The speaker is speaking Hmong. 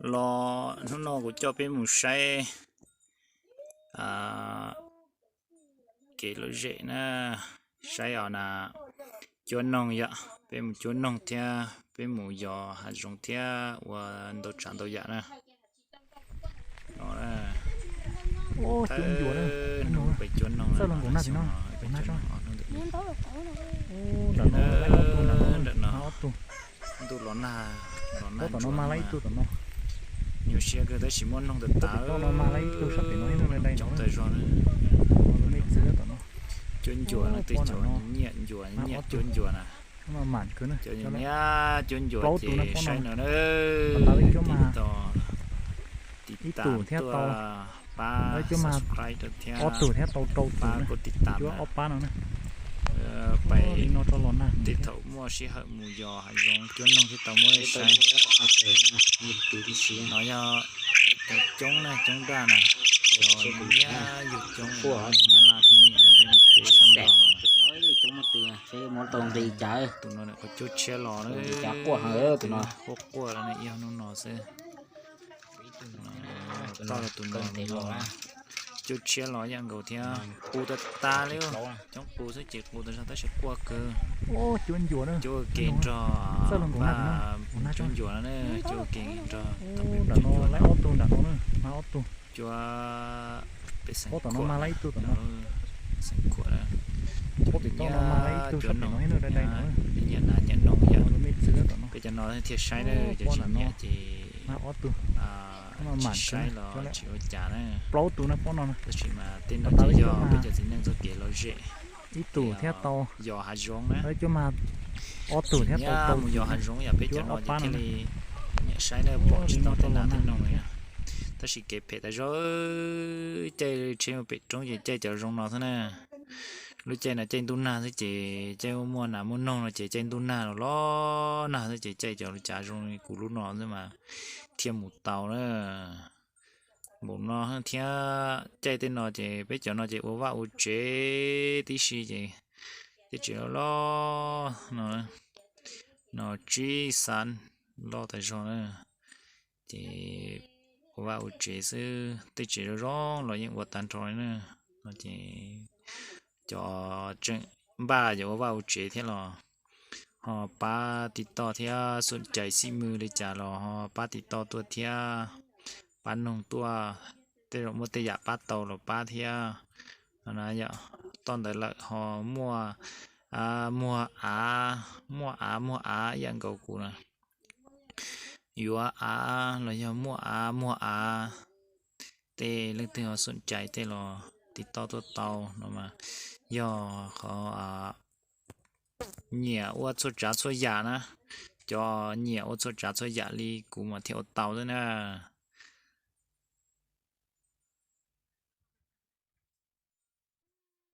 Los hnub no kuv coj peb mus saib kev lom zem na, saib os na, cuab noog yom, peb mus cuab noog thiab peb mus yos hav zoov thiab ua ntau tsav ntau yam na. No, hnub peb cuab noog, ntawm no, ntuj los nag, los nag, nyuaj siab kawg tab sis muaj noog tas tas, coob tas zog na. Cuab ncuas no, tej cov nyiam ncuas nyiam cuab ncuas na. Cov nyiam cuab ncuas ces saib no na, tiv tauj, tiv tauj tuaj, pab subscribe rau thiab pab kuj tiv tauj na. Pais tej thaum muaj sij hawm mus yos hav zoov cuab noog thiab tau muab saib. No yog cov coob na, coob daj na, cov nyiam yug coob, Nyab Laj thiaj nyiam na, peb sab Nplog no na. Tus no qhov cuab tshiab los na, quaj quaj los ne, yog hnub no xwb. Toj rau tus no, cuab tshiab los yam nkaus thiab, qus tas tas li, coob qus xwb ces qus tas zog tab sis quaj kawg. Cuab ua ke nrog, cuab ncuas no na, cuab ua ke nrog tau peb mus cuab ncuas no. Cuab peb xeem khuam, xeem khuam na, cuab noog, nyiam nas nyiam noog yom. Peb cov no thiaj saib na, cov tsis nyiam ces tsis saib los tsis ua cas na. Tab sis mas tej no ces yog peb cov txiv neej txoj kev lom zem, yos hav zoov na. Tsis nyiam mus yos hav zoov yom, peb cov no ces thiaj li nyiam saib na, pom tsis tau tej nas tej noog li na. Tab sis kev phem tas zog, caij tsheb mus pem roob ces caij cov zoo no xwb na. Lub caij no caij ntuj nag xwb ces caij muaj nas muaj noog no ces caij ntuj nag los los nag xwb ces caij cov cav zoo li kuv lub no xwb mas thiaj mus tau na. Npaum no thiab caij tej no ces peb cov no ces ua vaj ua tsev tib si ces tej tsev loj loj no, no tsib xav loj tas zog na. Ces ua vaj ua tsev xwb, tej tsev zoo zoo los yeej ua tag nrho li na. No ces cov tseem npaj yuav ua vaj ua tsev thiab los ho pab tiv toj thiab, xum cais xij mws li cas los ho pab tiv toj tuaj thiab, pab noog tuaj, tej zaum muaj tej yam pab tau los pab thiab. No na yom, toj ntawd lawm ho muaj muag av, muaj av muag av ib yam nkaus kuv na. Yuav av los yog muaj av muag av, tej leej twg ho xum cais tej los tiv toj tuaj tau no mas. Yog qhov nyiam ua txhua tsav txhua yam na, cov nyiam ua txhua tsav txhua yam li kuv mas thiaj ua tau xwb na.